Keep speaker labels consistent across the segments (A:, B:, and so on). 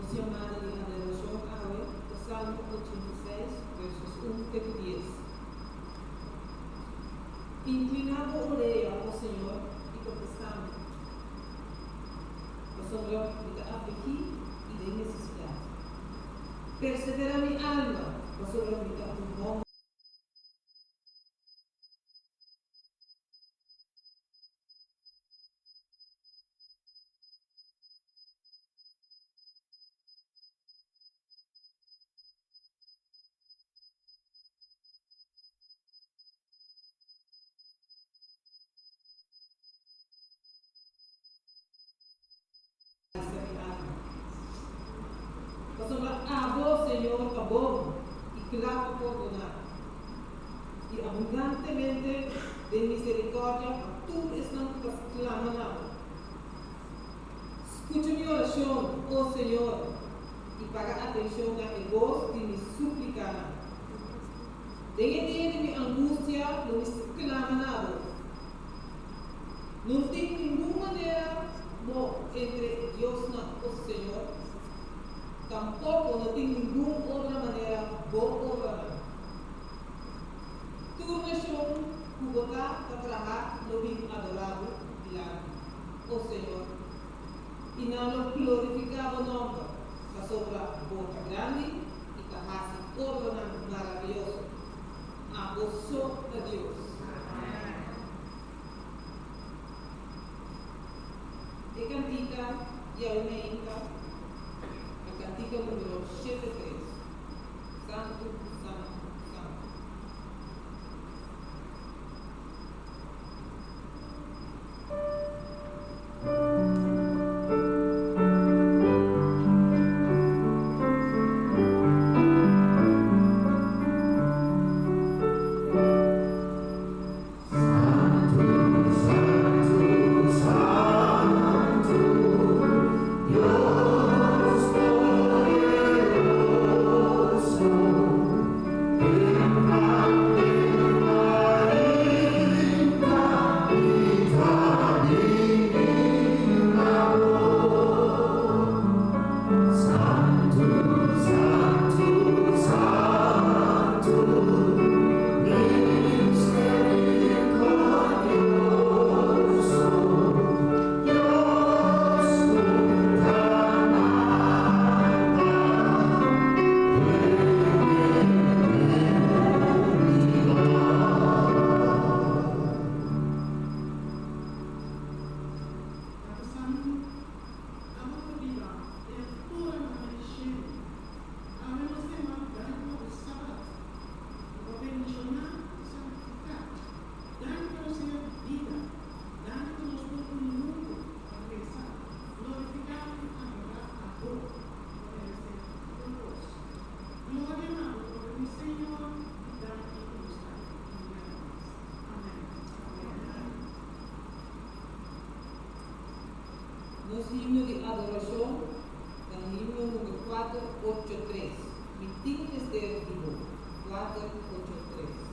A: Nos yamada di adorashon awe ta Salmo 86, versos 1 te ku 10. Inkliná bo orea, o Señor, i kontestá mi, pasobra mi ta afligí i den nesesidat. Perseverá mi alma, pasobra mi ta un hòmber. Alsa mi alma. Pasobra abo, Señor, ta bon i kla pa pordoná, i abundantemente den miserikòrdia pa tur esnan ku ta sklama na bo. Skucha mi orashon, o Señor, i paga atenshon na e bos di mi súplikanan. Den e dia di mi angustia lo mi sklama na bo. No tin ningun manera mo entre diosnan, o Señor, tampoko no tin ningun obra manera bo obranan. Tur nashon ku bo ta ta traha lo bin adorá bo dilanti, o Señor, i nan lo glorifiká bo nòmber, pasobra bo ta grandi i ta hasi obranan maravioso. Abo so ta Dios. E kantika di awe meinta ta kantika numero 73, Santu, Santu, Santu.
B: Santu, Santu, Santu, Dios poderoso.
A: himno di adorashon, ta himno number 483. Mi tin mester di bo. 483.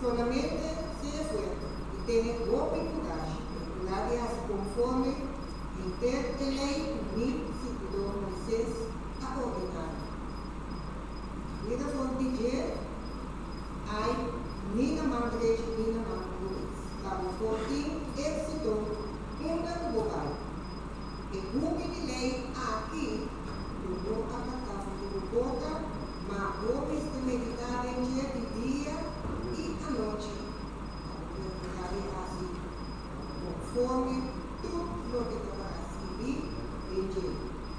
B: Solamente sea fuerte i tene hopi kurashi, perkurá di hasi konforme henter e lei ku mi sirbidor Moises a ordená bo. Mira for di dje, ai, ni na man drechi ni na man robes, pa bo por tin éksito unda ku bo bai. E buki di lei aki lo no apartá for di bo boka, ma bo mester meditá den dje di dia i anochi, pa bo perkurá di hasi konforme tur loke ta pará skibí den dje.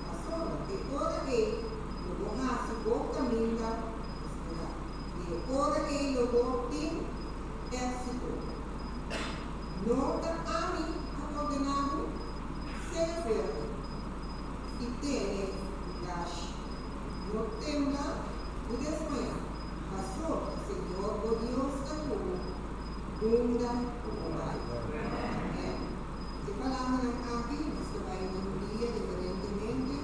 B: Pasobra e ora ei lo bo hasi bo kaminda prosperá, i e ora ei lo bo tin éksito. No ta ami a ordená bo? Sea fuerte i tene kurashi. No tembla ni desmayá, pasobra Señor bo Dios ta ku bo unda ku bo bai. Amèn. E palabranan aki nos ta bai den un dia diferentemente.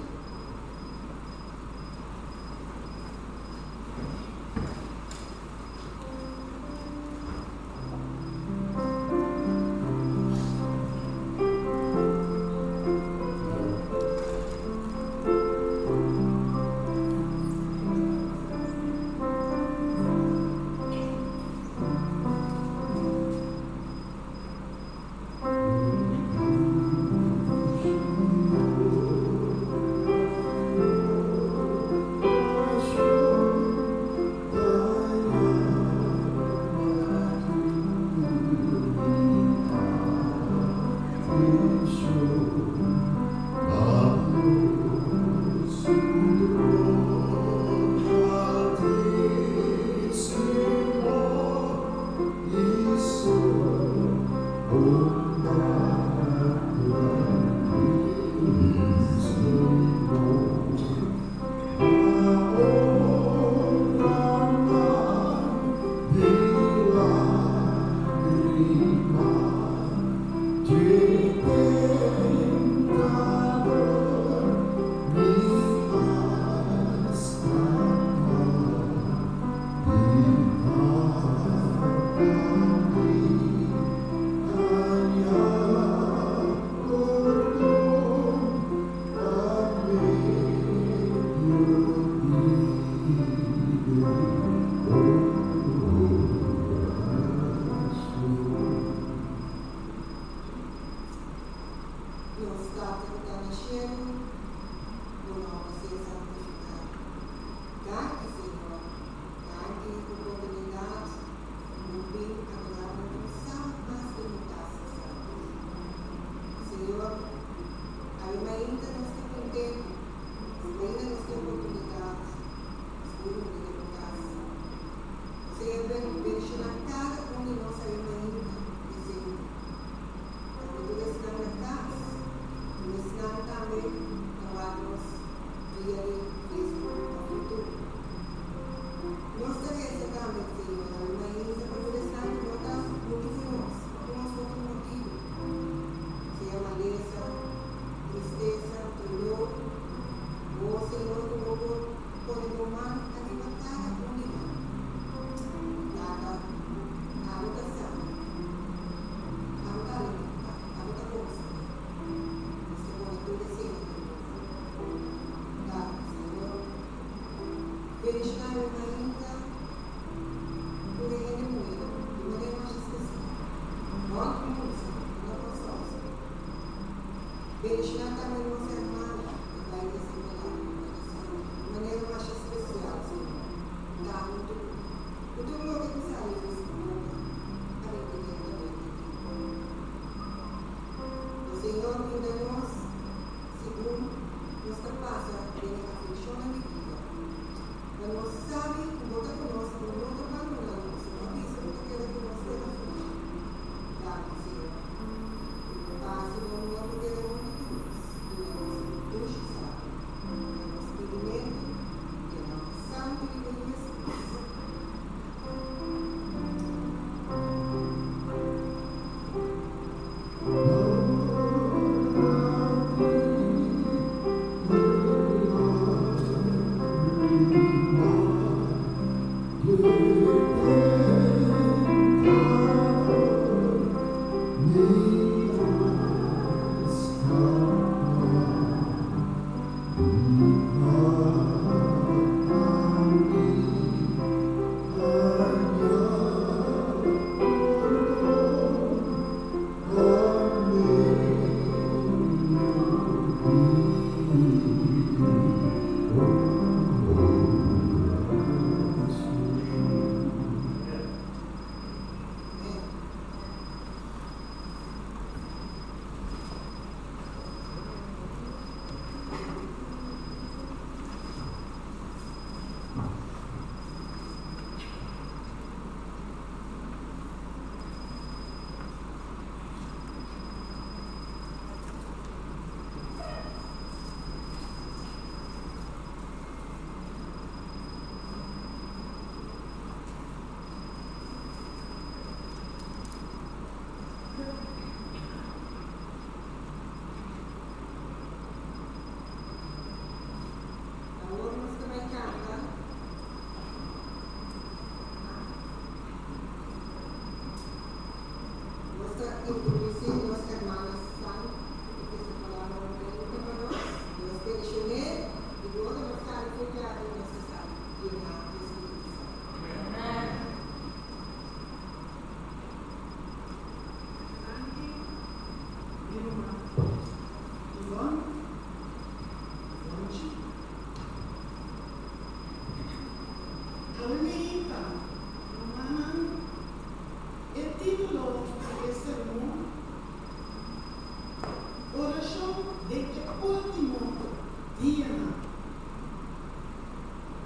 B: Nos Tata ku ta na shelu, bo nòmber sea santifiká. Danki, Señor, danki pa oportunidat ku bo bin adorá bo un sábat mas den bo kas santu. Señor, awe mainta nos ta kontentu, mainta nos tin oportunidat nos por runi den bo kas. Señor, bendishoná kada un di nos awe mainta presente. Tambe tur esnan na kas, tur esnan tambe ta wak nos via di Facebook òf YouTube. Nos ta resa tambe, Señor, awe mainta pa tur esnan ku no ta huntu ku nos pa un òf otro motibu, sea malesa, tristesa, doló. Bo, Señor, ku bo por pone bo man ariba kada un di nan. Tata, abo ta sana, abo ta alimentá, abo ta konsolá. Nos ta pone tur esei den bo man. Tata, Señor, bendishoná mi mainta tur e hende muhénan di manera masha spesial. Hòmber ku musa, no ta Kòrsou so. Bendishoná tambe nos hermana ku bai desenvolá di manera masha spesial, Señor. Tantu ku tur loke ku sali di su boka a bin direktamente di bo. O Señor, yuda nos segun nos ta pasa den e aflikshonnan di bida, pa nos sabi ku bo ta ku nos, bo no ta bandoná nos, bo a bisa bo ta keda ku nos te na final. Danki, Señor, ku bo pas i bo amor ta keda huntu ku nos. Duna nos un dushi sabi na nos pidimentu den nòmber santu di bo Yu Hesus. Awor nos ta bai kanta. Nos ta introdusí nos hermana San ku ta trese palabra un pregunta pa nos. Dios bendishoné i ora nos sali for di aki nos ta sali yená di e Spiritu Santu.
A: Danki mi ruman Yvonne. Bonchi. Awe meinta, rumannan, e título di e sermon, Orashon den e último dianan.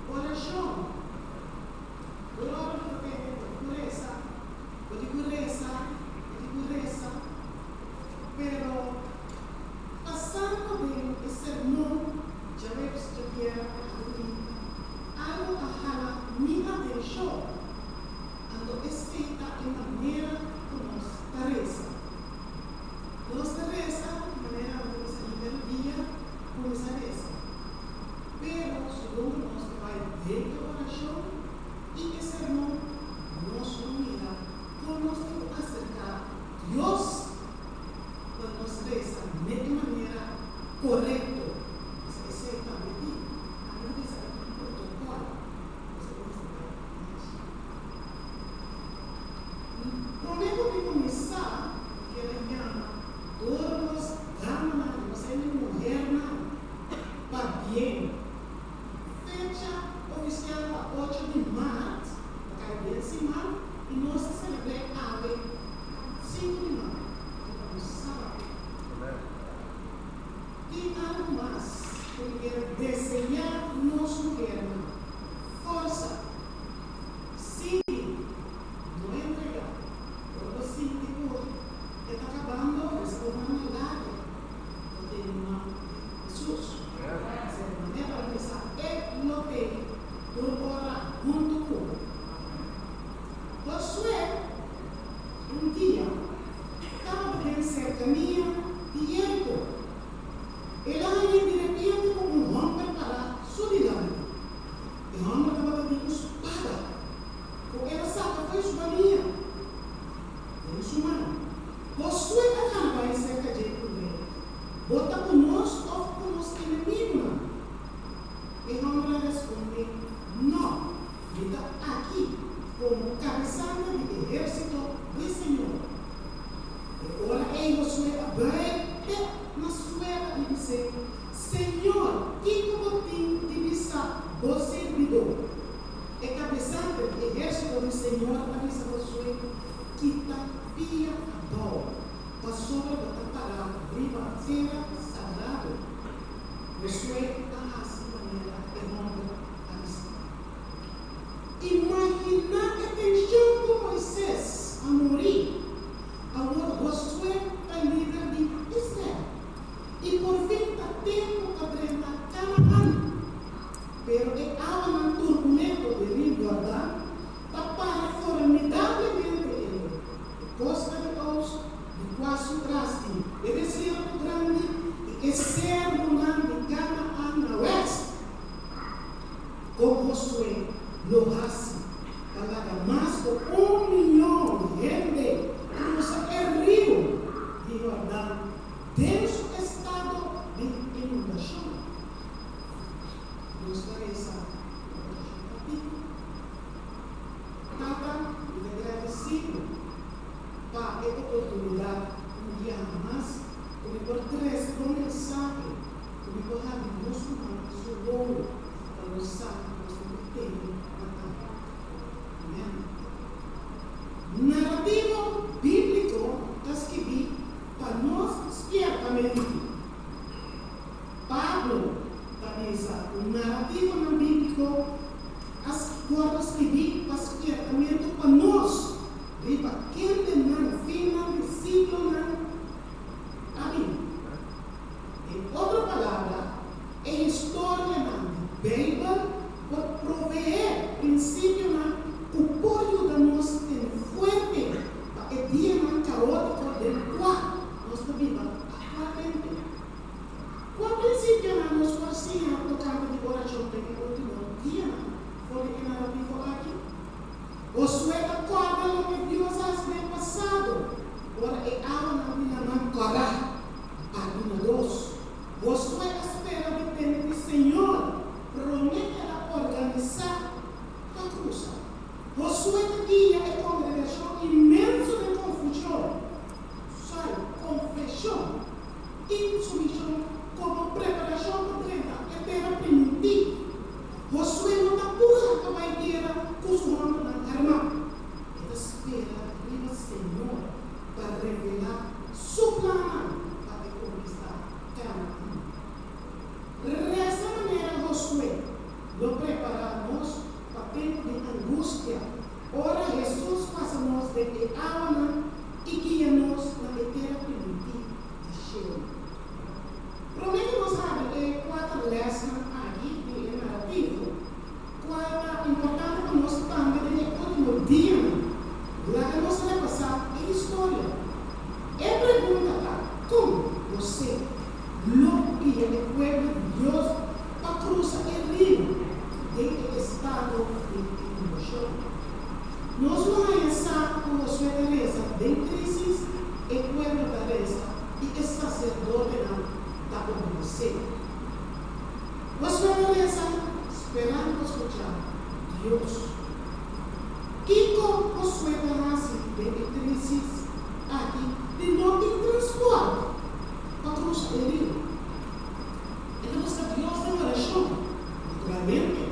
A: Orashon. Tur ora bo ta tende bo tin ku resa, bo tin ku resa, bo tin ku resa. Pero pasando den e sermon djaweps djabièrnè awe algu a hala mi atenshon, anto esei ta e manera ku nos ta resa. Nos ta resa manera nos ta bisa henter dia kuminsá resa, pero segun ku nos ta bai den e orashon i e sermon nos lo mira kon nos tin ku aserká Dios pa nos resa n'e e manera korekto. Pasobra esei tambe tin. Ami ta bisa e tin protokòl. Pasobra bo mester bai nechi. Promé ku mi kuminsá, mi kier a yama tur nos damanan i nos hende muhernan pabien. Fecha ofisial ta ocho di mart, ta kai den siman, i nos ta selebr'é awe sinku di mart, ku ta un sábado. Tin algu mas ku mi kier deseá nos muhernan, forsa, sigui, no entregá. Ora bo sinti ku e ta kabando, resa bo man na laria, bo tene man di Hesus. Esei ta manera pa bisa e lo tei tur ora huntu ku bo. Josué un dia tabata den serkania di Jeriko. El a haña di repente ku un hòmber pará su dilanti. E hòmber tabata tin un spada ku el a saka fo'i su bania den su man. Josué a kana bai serka dje i puntr'é, Bo ta ku nos òf ku nos enemigunan? E hòmber a respondé, Nò, mi ta aki komo kabesante di ehérsito di Señor. E ora ei Josué a bai te na suela i bis'é, Señor, kiko bo tin di bisa bo sirbidó? E kabesante di ehérsito di Señor a bisa Josué, Kita pia abou, pasobra bo ta pará riba tera sagrado. Josué a hasi manera e hòmber a bis'é. Imaginá e tenshon ku Moises a muri. Awor Josué ta lider di Israel, i por fin ta tempu pa drenta Kanaan. Pero e awanan turbulento di Riu Jordan ta para formidablemente entre e kosta di oost, di kua su tras tin e desierto grandi, i e serunan di Kanaan na wèst. Kon Josué lo hasi pa laga mas ku un miyon hende krusa e riu di Jordan den su estado di inundashon?
C: Nos ta resa un orashon kòrtiku. Tata, mi ta gradisí Bo pa e oportunidat un biaha mas ku mi por trese Bo mensahe, ku mi por habri nos ruman su wowo pa nos sa ku nos tin ku tene na Abo. Amèn. Narativo bíbliko ta skibí pa nos spièrtamentu. Pablo ta bisa ku narativonan bíbliko a wòrdu skibí pa spièrtamentu pa nos riba kendenan finnan di siglonan a bini. Den otro palabra, e historianan di Beibel por proveé prinsipionan ku por yuda nos tene fuerte pa e dianan kaótiko den kua nos ta biba aktualmente. Kua prinsipionan nos por siña tokante di orashon den e último dianan for di e narativo aki? Josué ta kòrda loke Dios a hasi den pasado ora e awanan di Laman Kòrá a duna dos. Josué a spera di tende di Señor promé el a organisá pa krusa. Josué ta guia e kongregashon inmenso den konfushon, sorry, konfeshon i sumishon komo preparashon pa drenta e tera primintí. Josué no ta puha pa bai guera ku su hòmbernan armá. E ta spera riba Señor pa revelá Su plannan pa e konkistá Kanaán. Resa manera Josué lo prepará nos pa tempu di angustia ora Hesus pasa nos den e awanan i guia nos na e tera primintí di shelu. Promé ku nos habri e kuater lèsnan aki di e narativo, kual ta importante pa nos tambe den e último dianan, laga nos repasá e historia. E pregunta ta, Kon José lo guia e pueblo di Dios pa krusa e riu den e estado di inundashon? Nos lo haña sa ku Josué ta resa den krísis, e pueblo ta resa i e saserdotenan ta obedesé. Josué ta resa sperando pa skuchá Dios. Kiko Josué ta hasi den e krísis aki di no tin transporte pa krusa e riu? E ta buska Dios den orashon, naturalmente.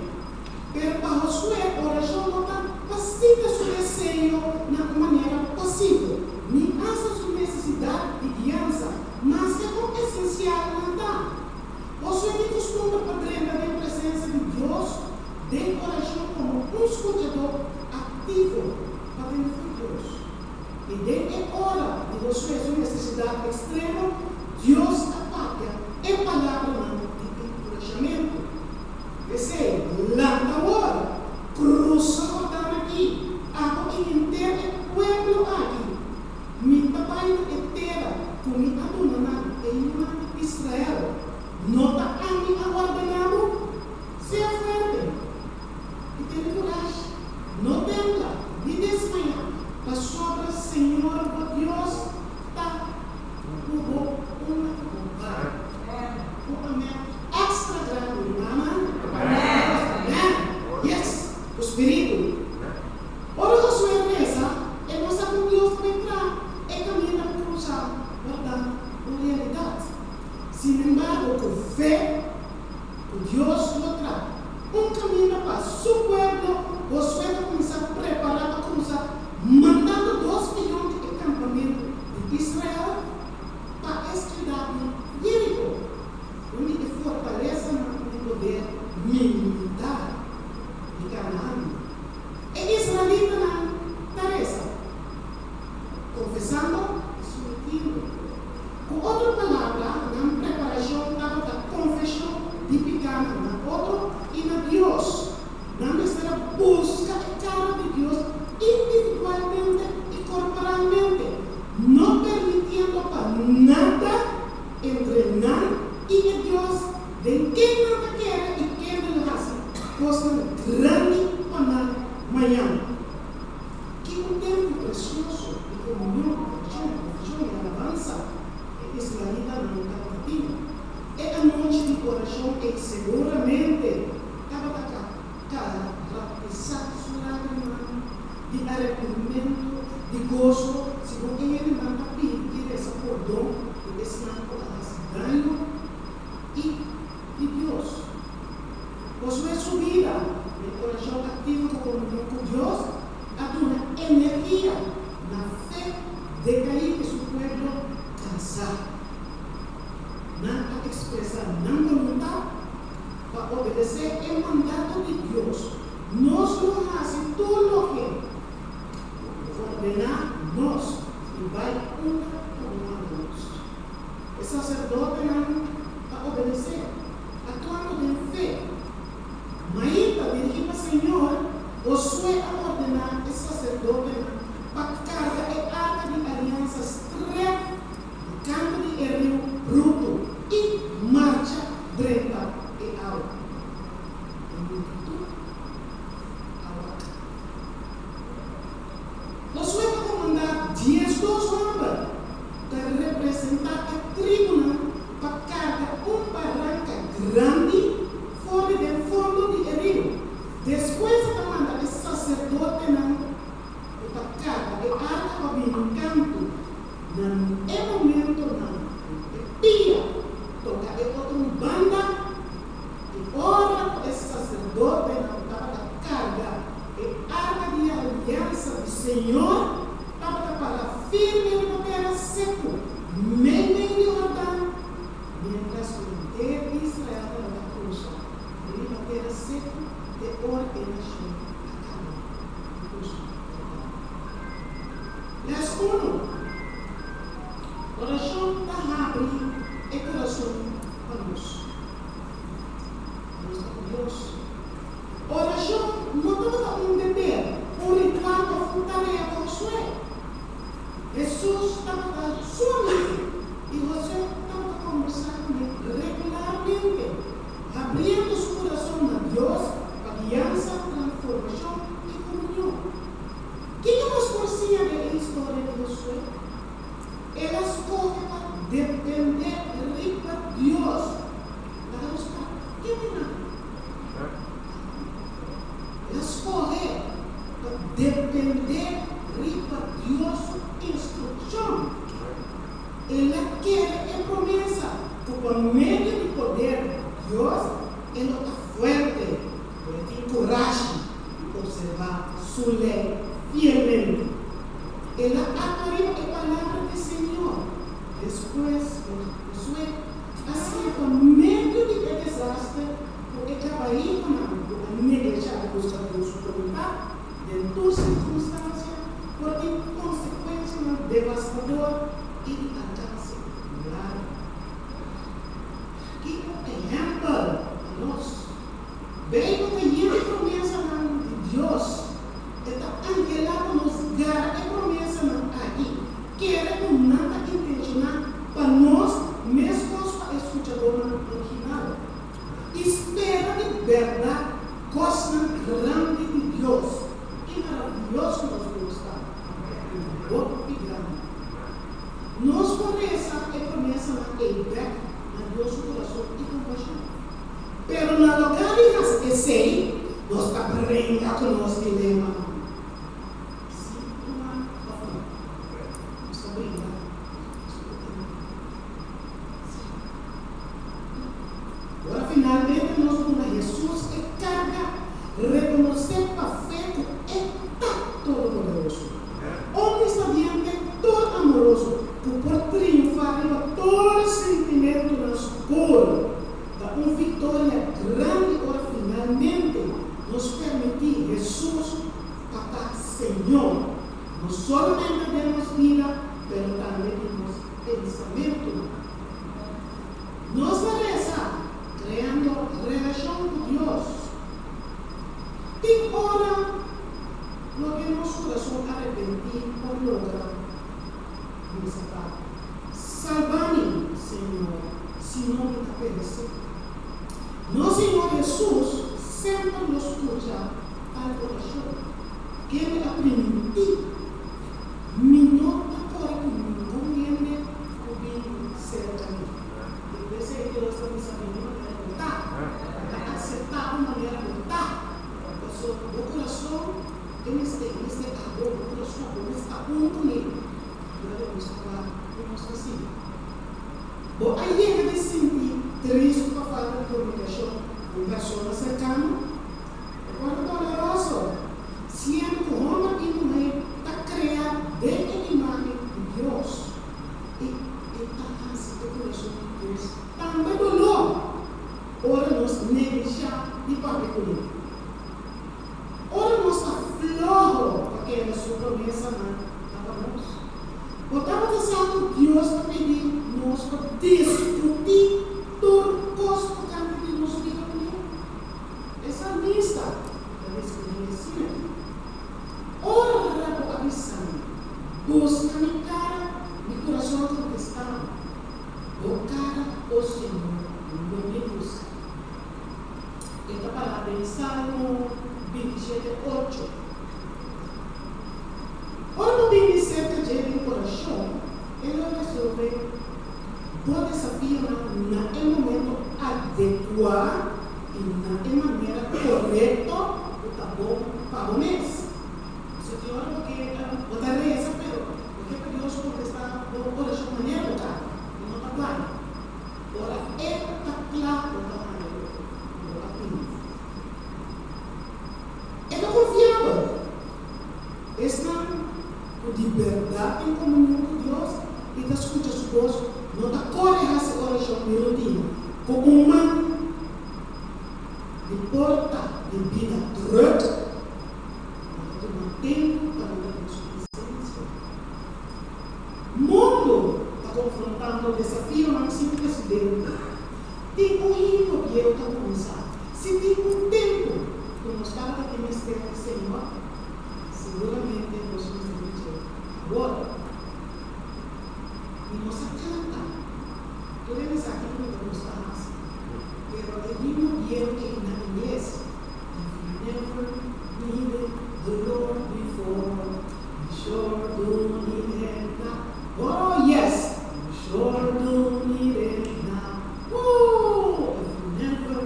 C: Pero pa Josué, orashon no ta pa sita su deseo na un manera pasivo, ni asta su nesesidat di guiansa, maske kon esensial nan ta. Josué tin kustumber pa drenta den presensia di Dios den orashon komo un skuchadó aktivo pa tende for Dios. I den e ora di Josué su nesesidat ekstremo, Dios a papia e palabranan di enkurashamentu. P'esei, lanta awor, krusa Jordan aki, abo i henter e pueblo aki. Mi ta bai na e tera ku mi a duna nan, e yunan di Israel. No ta ami a ordená bo? Sea fuerte i tene kurashi. No tembla ni desmayá, pasobra Señor bo Dios ta ku bo unda ku bo bai. Un amèn èkstra grandi, rumannan. Amèn! Yes! Ku spiritu. Ora Josué resa, e no sa ku Dios ta bai traha e kaminda pa krusa Jordan un realidat. Sinembargo, ku fe ku Dios lo traha un kaminda pa Su pueblo, Josué ta kuminsá prepará pa krusa, mandando 2 miyon di e kampamentu di Israel pa e siudat di Jeriko, un di e fortalesanan di poder militar di Kanaan. E israelitanan ta resa, konfesando i sumitiendo. Ku otro palabra, nan preparashon tabata konfeshon di pikánan na otro i na Dios. Nan mester a buska e kara di Dios individualmente i korporalmente, no permitiendo pa nada entre nan i e Dios den ken nan ta kere i kende lo hasi kosnan grandi pa nan mañan. Ki un tempu presioso di komunion, orashon, konfeshon i alabansa e israelitanan tabata tin! E anochi di orashon ei seguramente. di goso segun e hendenan ta pidi i resa pordon di esnan ku a hasi daño i di Dios. Josué su bida den orashon aktivo ku komunion ku Dios a duna energia na fe dekaí di su pueblo kansá. Nan a ekspresá nan boluntat pa obedesé e mandato di Dios, Nos lo hasi tur loke Bo ordená nos i bai unda ku Bo manda nos. E saserdotenan a obedesé, aktuando den fe. Mainta dirigí pa Señor, Josué a ordená e saserdotenan pa karga e arka di aliansa stret di kantu di e riu brutu i marcha drenta e awa. E multitut a wak. Josué ta komandá 12 hòmber ta representá e tribunan pa karga un baranka grandi for di den fondo di e riu. Despues e ta manda e saserdotenan ku ta karga e arka pa bini kantu. Na e momentonan ku e pia toka e otro banda, i ora ku e saserdotenan tabata karga e arka di aliansa di Señor tabata para firme riba tera seku meimei di Hordan, miéntras ku henter Israel tabata krusa riba tera seku te ora e nashon a kaba di krusa Hordan. Lès unu, Orashon ta habri e kurason pa nos. Pa nos ta ku Dios. Orashon no tabata un deber, un ritual òf un tarea pa Josué. Hesus tabata su amigu i Josué tabata kòmbersá kuné regularmente, habriendo su kurason na Dios pa guiansa, transformashon i komunion. Kiko nos por siña den e historia di Josué? El a skohe pa dependé riba Dios. Laga nos ta kende nan. El a skohe pa dependé riba Dios su instrukshon. El a kere e promesa ku pa medio di poder di Dios e lo ta fuerte, lo e tin kurashi i opservá Su lei fielmente. El a aktua riba e palabra di Señor. Despues, Josué a siña pa medio di e desaster ku e kabaitonan ku a neglishá di buska Dios su boluntat den tur sirkunstansia por tin konsekuensianan devastador i di alkanse largu. Ki un ehèmpel pa nos! Beibel ta yen di promesanan di Dios. E ta anhelá pa nos gara e promesanan aki. Kere ku nan ta intenshoná pa nos meskos pa e skuchadónan original. I spera di bèrdat kosnan grandi di Dios. Ki maravioso nos Dios ta! Hopi grandi. Nos por resa e promesanan ei bèk na Dios su kurason i kompashon. Pero na lugá di hasi esei, nos ta bringa ku nos dilemanan. Sí, ruman, òf no? Nos ta bringa. Nos no ta tende. Sí. Ora finalmente nos duna Hesus e karga, rekonosé pa fe ku E ta Todopoderoso, Omnisabiente, Tur Amoroso, ku por triunfá riba tur sintimentunan skur, ta un viktoria grandi ora finalmente nos permití Hesus pa ta Señor, no solamente den nos bida, pero tambe di nos pensamentunan. Nos ta resa kreando relashon ku Dios. Tin ora loke nos kurason arepentí por logra bisa ta, Salba mi, Señor, sino mi ta peresé. Nos Señor Hesus semper lo skucha tal orashon. Kende a primintí, Mi no ta kore ku ningun hende ku bin serka mi. I p'esei Dios ta bisa bini manera bo ta, ta akseptá bo manera bo ta, pasobra bo kurason. E mester, e mester abo, bo kurason, bo mester ta un kuné. Duna demostrá ku nos ta sigui. Bo a yega di sinti tristu pa falta di komunikashon ku un persona serkano? E por ta doloroso, siendo ku hòmber i muhé ta kreá den e imágen di Dios i e ta hasi e kurason di Dios tambe doló ora nos neglishá di papia kuné. Ora nos ta floho pa keda su promesanan ta pa nos. Bo tabata sa ku Dios ta pidi nos pa diskutí tur kos tokante di nos bida kuné? E salmista ta deskribí asina aki, Ora bo a bisa mi, Buska mi kara, mi kurason a kontestá bo, Bo kara, o Señor, lo mi buska. E ta pará den Salmo 27, 8. Ora bo bini serka dje den orashon, e lo resolvé bo desafionan na e momento adekuá i na e manera korekto ku ta bon pa bo mes. Pasobra tin ora bo ke bo ta resa pero bo ke pa Dios kontestá bo orashon manera bo ta i no ta bai. Ora e ta kla bo ta haña loke ku bo a pidi. E ta konfiabel. Esnan ku di bèrdat tin komunion ku Dios i ta skucha su bos no ta kore hasi orashon di rutina ku un man di porta di bida drùk, ma ta tuma tempu pa duna den su presensia. Mundu ta konfrontando desafionan sin presidente. Tin un himno bieu ta kuminsá, Si tin un tempu ku nos tabata tin mester di Señor, siguramente nos mester di dje awor. Mi no sa kanta, tur e esaki ku mi ta gusta hasi, pero e himno bieu ei na ingles, If you never needed the Lord before, You sure do need him now, oh yes, you sure do need him now, ooh, if you never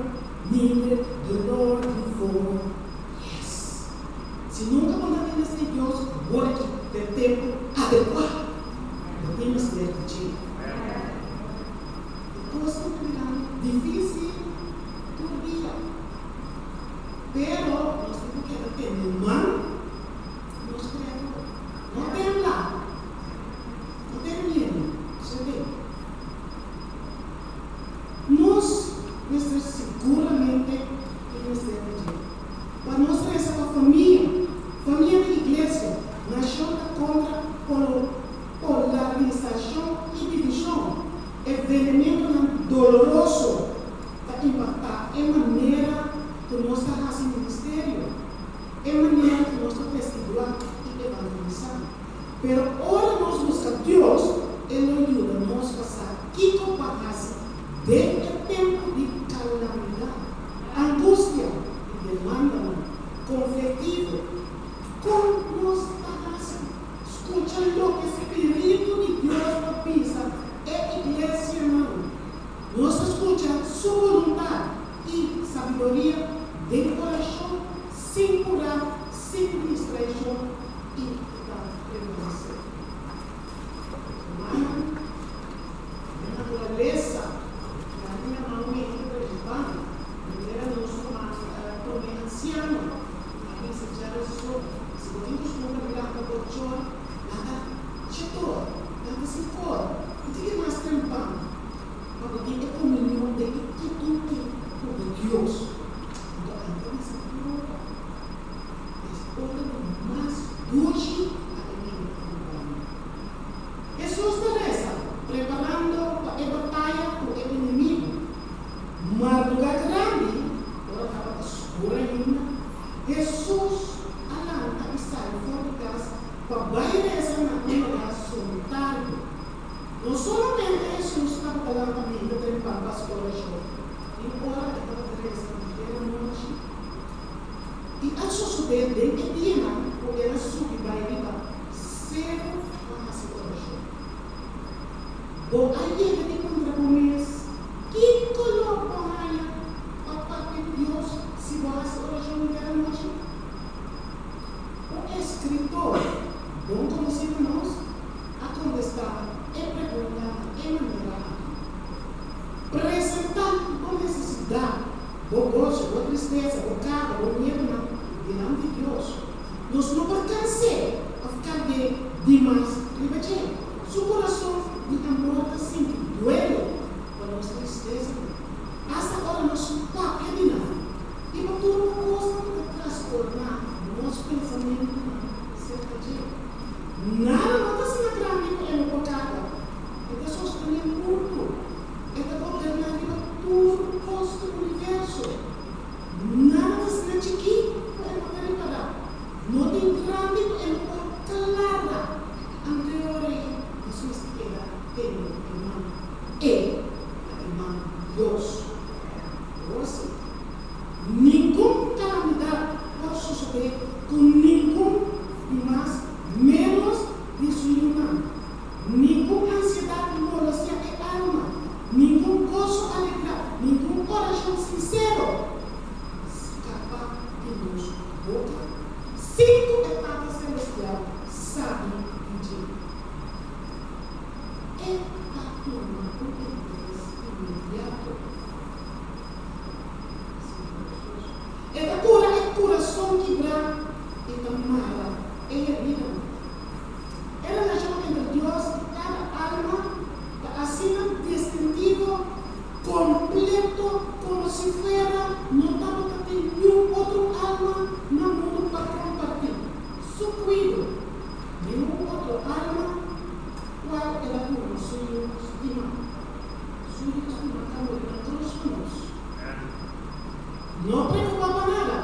C: needed the Lord before, yes. Si nunka bo ta tin mester Dios, awor aki ta e tempu adekuá, bo tin mester di dje. E kosnan ta birando difísil tur dia, pero nos tin ku keda tene man. Nos Kreador. No tembla. No tene miedu. Sete. Nos mester siguramente tin mester di dje. Pa nos resa pa famia, famia di iglesia, nashon ta kontra polarisashon i divishon. E venementonan doloroso ta impaktá e manera ku nos ta hasi ministerio. E manera ku nos ta testiguá i evangelisá. Pero ora nos buska Dios, e lo yuda nos pa sa kiko pa hasi den e tempu di kalamidat, angustia i demandanan konfliktivo. Kon nos ta hasi? Skucha loke spiritu di Dios ta bisa e iglesianan. Nos ta skucha su boluntat i sabiduria den orashon sin purá, sin distraishon i ta prevalesé. Rumannan, den naturalesa ta yama un hende preokupante, manera nos ruman promé ansiano a bisa djarazon, si bo tin kustumber di lanta bochor, lanta chetor, lanta sinkor, i tin ke mas trempan pa bo tin e komunion den e kietut ku bo Dios. Anto ami ta bisa tur ora, es ora di mas dushi pa e bida urbano. Hesus ta resa, preparando pa e bataya ku e enemigu. Mardugá grandi, ora tabata skur ainda, Hesus a lanta i sali for di kas pa bai resa na un lugá solitario. No solamente Hesus tabata lanta mente trempan pa su orashon, Tin ora e tabata resa henter anochi. I a sosodé den e dianan ku el a subi bai riba seru pa hasi orashon. Bo a yega di puntra bo mes, Kiko lo bo haña pa papia ku Dios si bo hasi orashon henter anochi? eskritor bon konosí pa nos a kontestá e pregunta na e manera aki, Presentá bo nesesidat, bo goso, bo tristesa, bo karga, bo miedunan dilanti Dios. Nos no por kans'é òf karg'é dimas riba dje. Su kurason di amor ta sinti duele pa nos tristesanan, asta ora nos papia di nan i pa tur bo kosnan ku ta trastorná nos pensamentunan serka dje. Nada no ta asina grandi ku e no por karga. E ta sostené mundu. E ta goberná riba tur kos di universo. Nada ta asina chikí ku e no ta ripará. No tin grandi ku e no por klara. Anto e ora ei Hesus a keda tene e man. E ta e man di Dios. Awor sí, ningun kalamidat por sosodé ku ningun di mas ménos di su yunan. Ningun ansiedat molestiá e alma, ningun goso alegrá, ningun orashon sinsero skapa di nos boka sin ku e Tata Selestial sabi di dje. E ta tuma un interes inmediato. E ta kura e kurason kibrá i ta mara e heridanan. E relashon entre Dios i kada alma ta asina distintivo, kompleto, komo si fuera no tabata tin niun otro alma na mundu pa kompartí Su kuido. Niun otro alma kual El a duna Su Yu stimá. Su Yu stimá ta muri na krus pa nos. No preokupá pa nada,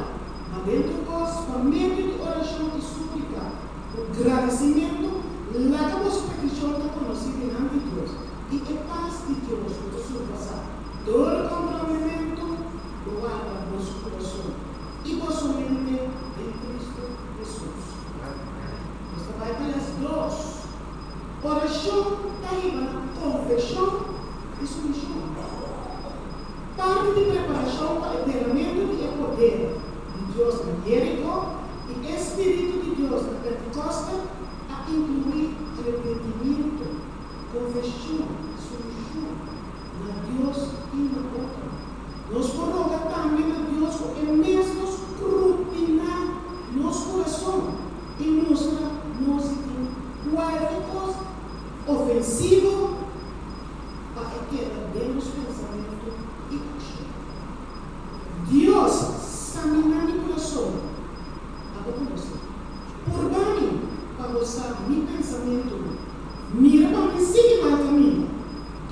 C: ma den tur kos, pa medio di orashon i súplika, ku gradisimentu, laga boso petishon ta konosí dilanti Dios, i e pas di Dios ku ta surpasá tur komprondementu, lo warda boso kurason i boso mente den Kristu Hesus. Nos ta bai pa les dos. Orashon ta hiba na konfeshon i sumishon. Parti di preparashon pa e deramentu di e poder di Dios na Jeriko i e spiritu di Dios na Pentekòste a inkluí arepentimiento, konfeshon i sumishon na Dios i na otro. Nos por roga tambe na Dios ku e mes lo skrutiná nos kurason i mustra nos si tin kualke kos ofensivo pa e keda den nos pensamentu i akshon. Dios saminá mi kurason, abo konosé. Purba mi pa bo sa mi pensamentunan. Mira pa mi sigui mal kaminda,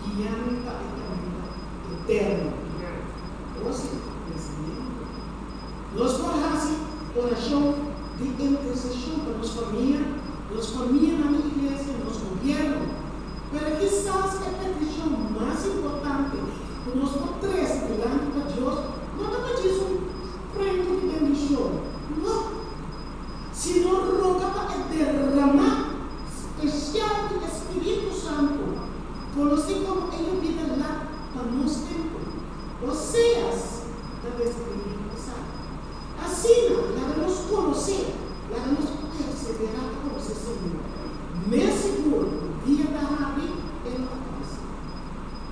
C: guia mi pa e kaminda eterno. Osi, pensamentu. Nos por hasi orashon di interseshon pa nos famia, nos famianan di iglesia, nos gobièrnu. Pero kisas e petishon mas importante ku nos por trese dilanti pa Dios no ta pa djis un prèntu di bendishon, no, sino roga pa e derramá spesial di e Spiritu Santu, konosí komo e yobida lat pa nos tempu. Oseas ta deskribí esaki. Asina, laga nos konosé, laga nos perseverá pa konosé Señor. Mes sigur ku dia ta habri, e lo aparesé.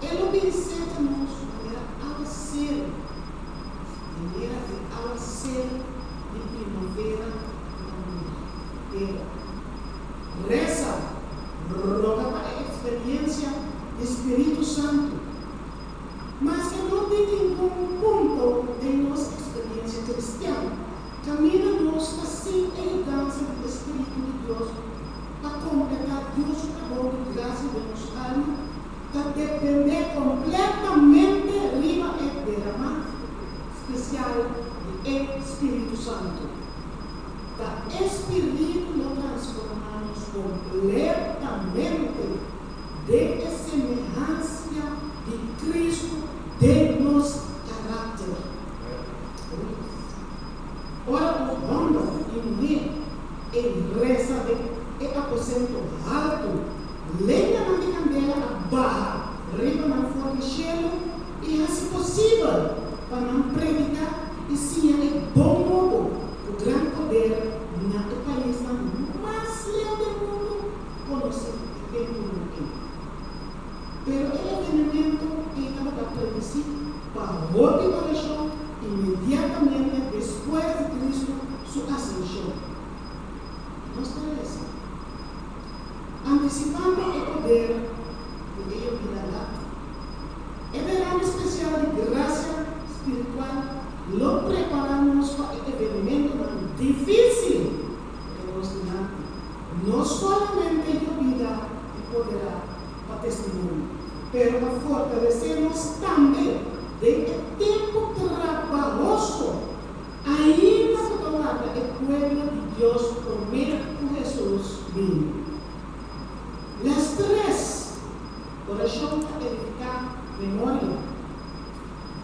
C: E lo bin serka nos manera awaseru, manera e awaseru di primavera ku ta muha tera. Resa, roga pa e eksperiensia di Spiritu Santu. Maske no tin ningun punto den nos eksperensia kristian kaminda nos ta sin e yudansa di e spiritu di Dios pa kompletá Dios su trabou di grasia den nos alma, ta dependé kompletamente riba e deramá spesial di e Spiritu Santu. Ta e Spiritu lo transformá nos kompletamente. Den e semehansia di Kristu den nos karakter. Ora un hòmber i muhé e resa den e aposento haltu, lenganan di kandela a baha riba nan for di shelu i hasi posibel pa nan prediká i siña e bon nobo ku gran poder na e paisnan. Inmediatamente despues di Kristu su asenshon, nos ta lesa, Antisipando e poder di e yobida lat, e derame spesial di grasia spiritual lo prepará nos pa e evenimentonan difísil ku ta nos dilanti. No solamente yobida empoderá pa testimonio, pero pa fortalesé nos tambe den e tempu trabahoso ainda ku ta warda e pueblo di Dios promé ku Hesus bini. Lès tres, Orashon ta edifiká memoria.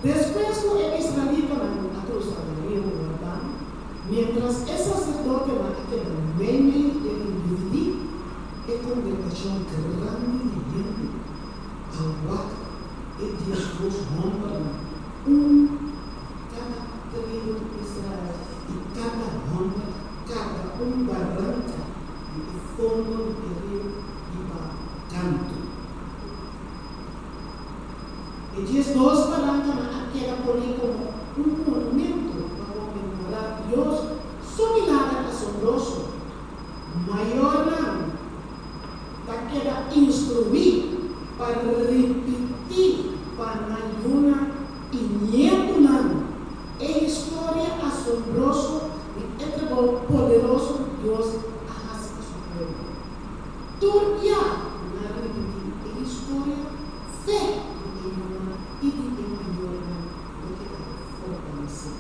C: Despues ku e israelitanan a krusa Riu Yordan, miéntras e saserdotenan a keda meimei di e riu dividí, e kongregashon grandi di hende a wak e 12 hòmbernan, un kada tribu di Israel, i kada hòmber a karga un baranka di e fondo di e riu riba kantu. E 12 barankanan a keda poné komo un monumento pa konmemorá Dios su milager asombroso. Mayornan ta keda instruí pa ripití pa nan yunan i nietunan e historia asombroso di e trabou poderoso ku Dios a hasi pa su pueblo. Tur bia ku nan ripití e historia, fe di e yunan i di e mayornan lo keda fortalesé.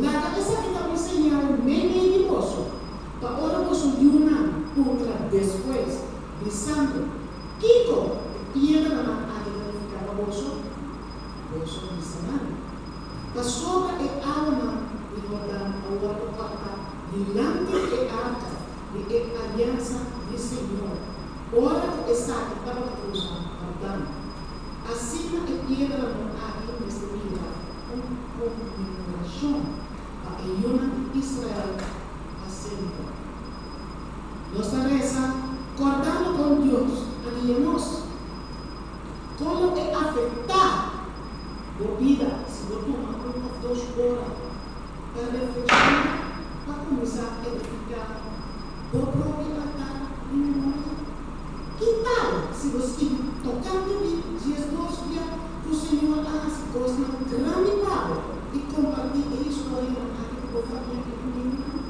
C: Laga esaki ta un señal meimei di boso, pa ora boso yunan puntra despues, bisando, Kiko e piedranan aki ta nifiká pa boso? Boso bisa nan, Pasobra e awanan di Jordan a wòrdu kòrtá dilanti di e arka di e aliansa di Señor, ora ku esaki tabata krusa Jordan. Asina e piedranan aki mester bira un konmemorashon pa e yunan di Israel pa semper. Nos ta resa kòrdando kon Dios a guia nos. Kon lo e afektá bo bida si bo tuma un òf dos ora pa reflekshoná pa kuminsá edifiká bo propio altar di memoria? Ki tal si bo skibi tokante di 12 bia ku Señor a hasi kosnan grandi pa bo i kompartí e historianan aki ku bo famia i amigunan?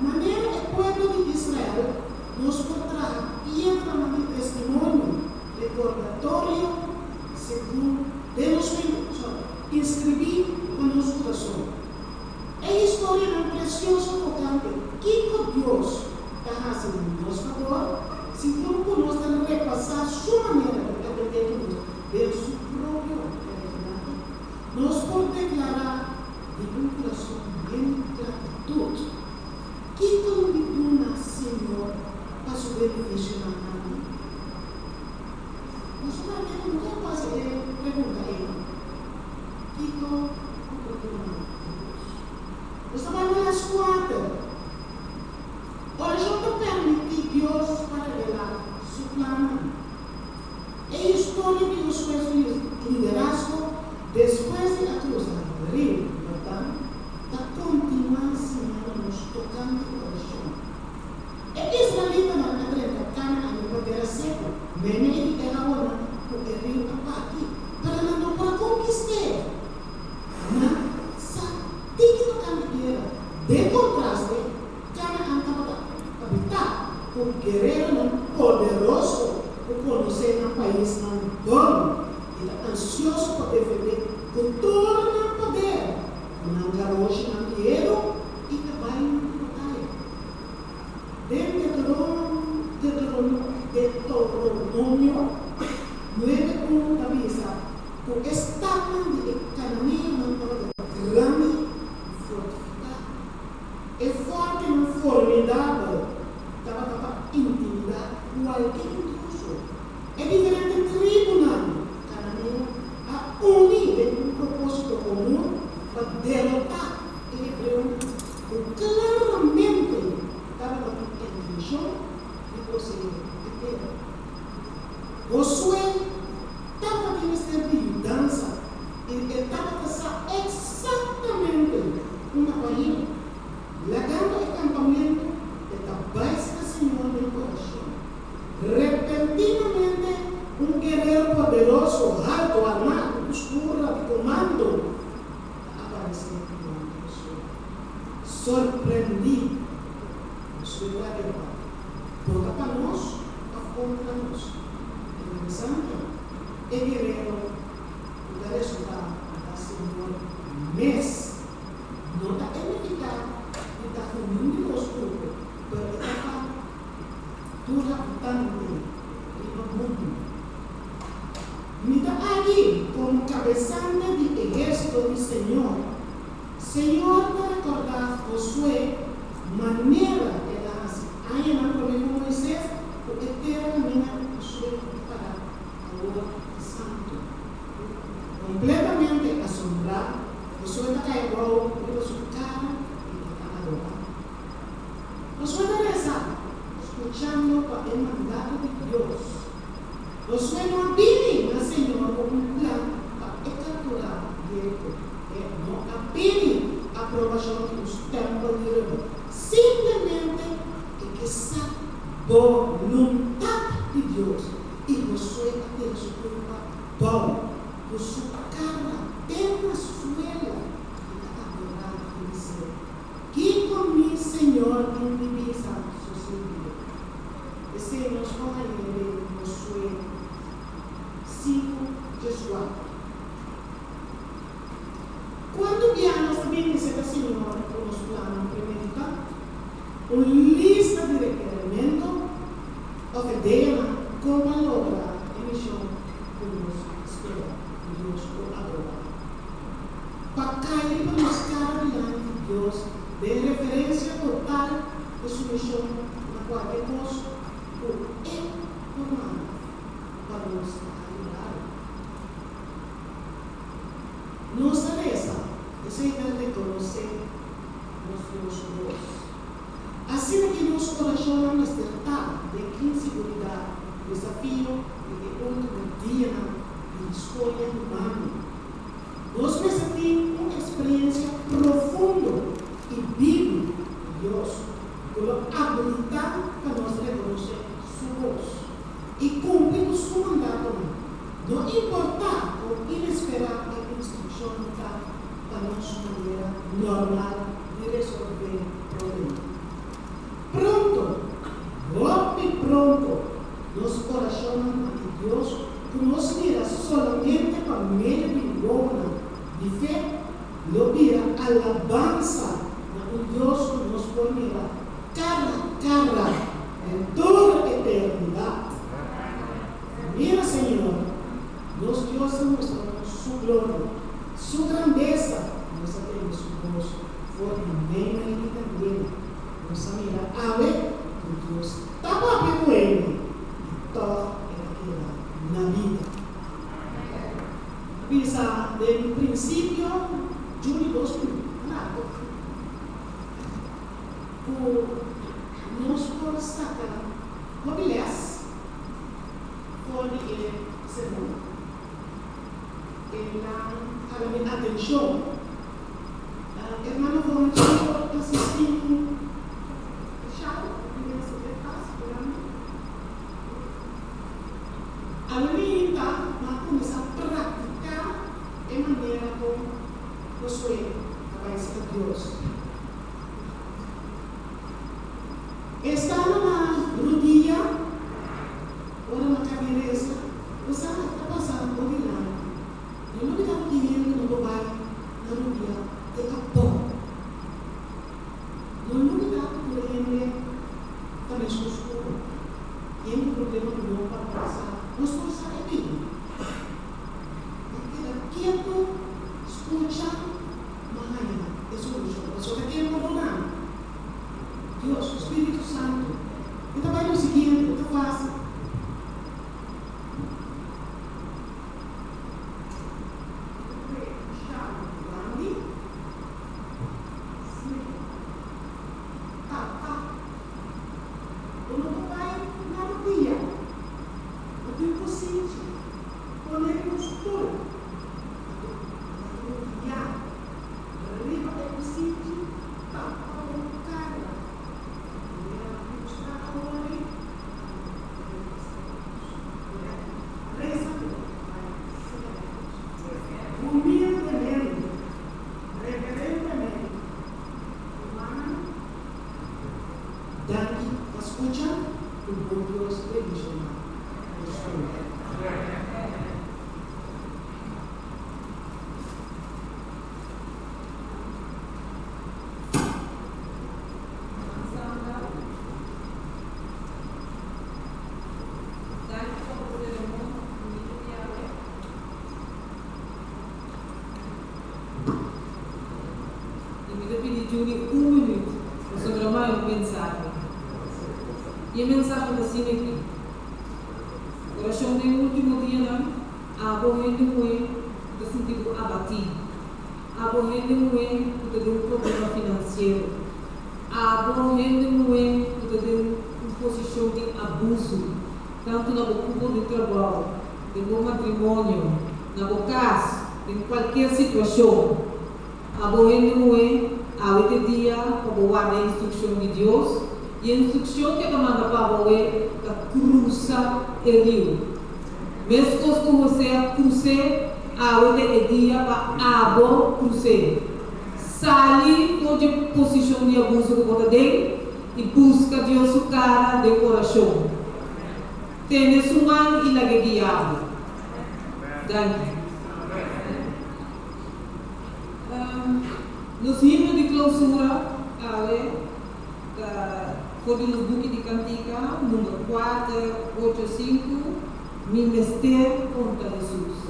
C: Manera e pueblo di Israel, nos por traha piedranan di testimonio, rekordatorio segun den nos mente, sorry, inskribí na nos kurason. E historianan presioso tokante kiko Dios ta hasi na nos fabor, segun ku nos ta repasá su manera di atendé ku nos den su propio peregrinahe, nos por deklará di un kurason yen di gratitut, Kiko lo mi duna Señor pa su benefisionan na mi? Nos solamente no ta hasi e pregunta ei, Kiko bo por duna Dios? Nos ta bai na les kuater. Orashon ta permití Dios pa revelá su plannan. E historia di Josué su liderazgo despues di a krusa Riu Jordan ta kontinuá siñando nos tokante orashon. E israelitanan a drenta Kanaan riba tera seku, meimei di e awanan ku e riu a parti, pero nan no por a konkist'é. Nan sa tiki tokante guera. Den kontraste, Kanaan tabata habitá ku guereronan poderoso ku konosé nan paisnan bon i ta ansioso pa defendé ku tur nan poder ku nan garoshinan di heru i kabainan di bataya. Den Deuteronomio nuebe un ta bisa ku e statnan di e kananeonan tabata grandi i fortifiká. E fòrtenan formidabel tabata pa intimidá kualke intruso. E diferente tribunan kananeo a uni den un propósito komun pa derotá e hebreonan ku klaramente tabata tin intenshon di poseé e tera. Josué tabata tin mester di yudansa i e tabata sa. eksaktamente unda ku a hiba. Lagando e kampamentu, e ta bai serka Señor den orashon. Repentinamente, un guerero poderoso, haltu, armá ku postura di komando, ta aparesé dilanti Josué. Sorprendí, Josué ta repa, Bo ta pa nos òf kontra nos? Interesante, e guerero ku ta resultá ta Señor mes. No ta edifiká di ta ku niun di nos grupo, pero e ta pa tur habitante riba mundu. Mi ta aki komo kabesante di ehérsito di Señor. Señor ta rekordá Josué manera el a hasi añanan promé ku Moisés ku e tera kaminda ku Josué ta pará awor ta santu. Kompletamente asombrá, Josué ta kai abou riba su kara i e ta adorá. Josué ta resa, skuchando pa e mandato di Dios. Josué no a bini na Señor ku un plan pa e kapturá Jeriko. E no a pidi aprobashon di un stèmpel di rubber. Simplemente e ke sa boluntat di Dios i Josué a tira su kurpa bou ku su kara te na suela i a adorá i bis'é, Kiko mi Señor tin di bisa su sirbidó? P'esei nos por hañ'é den Josué 5, 14. Kuantu bia nos ta bini serka Señor ku nos plannan premeditá, un lista di rekerimentu òf ideanan kon pa logra e mishon ku nos spera ku Dios por aprobá? Pa kai riba nos kara dilanti di Dios den referensia total i sumishon na kualke kos ku E por manda pa nos ta algu raro. Nos ta resa, esei ta rekonosé nos Dios su bos. Asina ki nos orashonnan mester ta den inseguridat, desafio di e último dianan di historia humano. Nos mester tin un eksperensia profundo i bibu ku Dios ku lo abilitá pa nos rekonosé Su bos i kumpli ku Su mandatonan, no importá kon inesperá e instrukshonnan ta pa nos manera normal di resolvé problema. Pronto, hopi pronto, nos orashonnan ante Dios ku nos mira solamente pa medio di wowonan di fe lo bira alabansa na un Dios ku nos por mira kara kara den tur eternidat. Mira, Señor, nos Dios a mustra nos su gloria, su grandesa, nos a tende su bos for di meimei di kandela. Nos a mira awe ku Dios ta papia ku hende i tòg e ta keda na bida. A bisa den prinsipio juli 2004 ku nos por saka hopi lès for di e sermon. El a hala mi atenshon. Hermano Von Chico ta asistí un shal di mesa de pas grandi. Awe mainta mi a kuminsá praktiká e manera kon Josué ta bai serka Dios. Estando na rudia, ora mi a kabi resa, bo sa loke ta pasa bo dilanti. No lo bida ku tin hende ku no por bai na rudia te abou. No lo bida ku tur hende ta meskos ku bo. Hende ku problema ku no por pasa, nos por sa e bini. Ta keda ketu, skucha, ma haña e solushon. Pasobra ta ken por duna mi? Dios, su spiritu santu. E ta bai lo siguiente, e ta fásil. Kue shal grandi, sne, tapa. Bo no por bai na rudia, bo tin ku sinchi, pone riba un stul, anto bo ta rudia.
A: tin ni un minüt, pasobra mi a un mensahe. I e mensahe ta asina aki, Orashon den último dianan, abo hende muhé ku ta sinti bo abatí, abo hende muhé ku ta den un problema finansiero, abo hende muhé ku ta den un posishon di abusu, tantu na bo kubo di trabou, den bo matrimonio, na bo kas, den kualkier situashon. Abo hende muhé, awe ta e dia pa bo warda e instrukshon di Dios, i e instrukshon ku e ta manda pa bo awe ta krusa e riu. Meskos ku Hosé a krus'é, awe ta e dia pa abo krus'é. Sali for dje posishon di abuso ku bo ta den i buska Dios su kara den orashon. Tene su man i lag'é guia bo. Danki. Nos himno di klousura awe ta for di nos buki di kantika number kuater ocho sinku, Mi mester konta Hesus.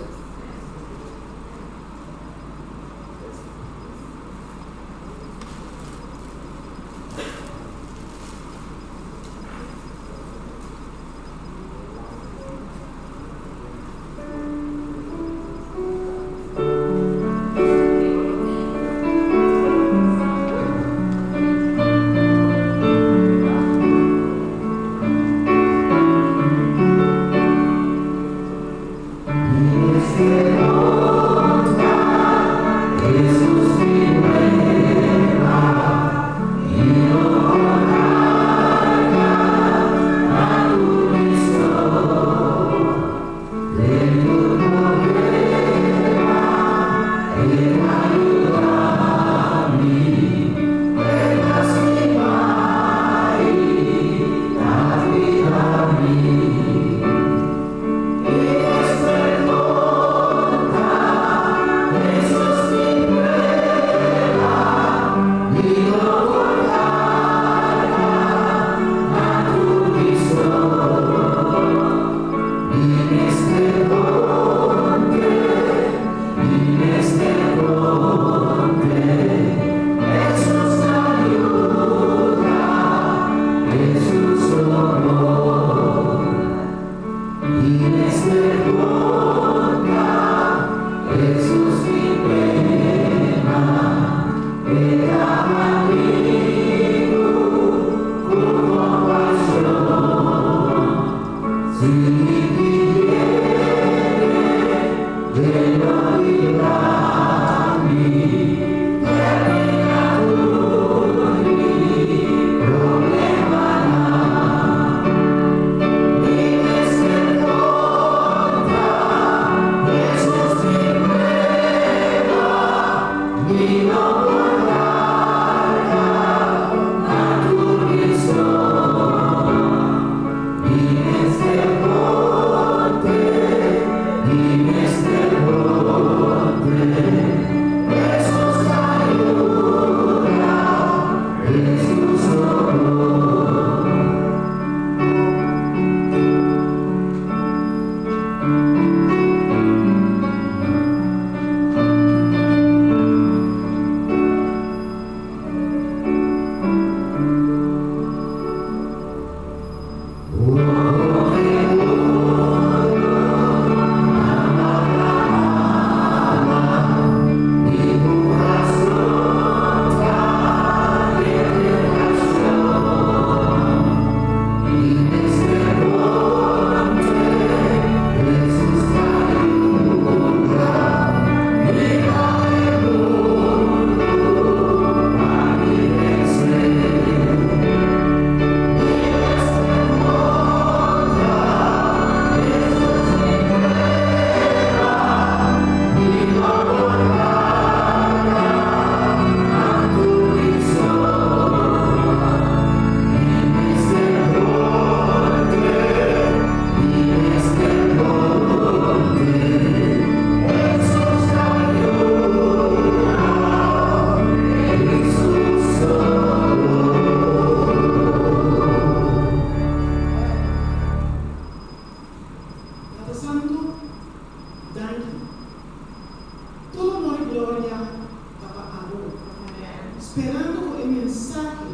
C: Sperando ku e mensahe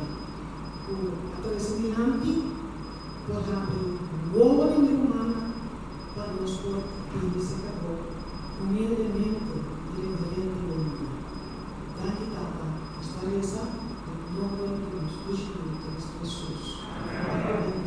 C: ku a trese dilanti por habri wowo di mi rumannan pa nos por bini serka Bo humildemente i reverentemente. Danki Tata, nos ta resa den nomber di nos Dushi Cristo Hesus. Amen.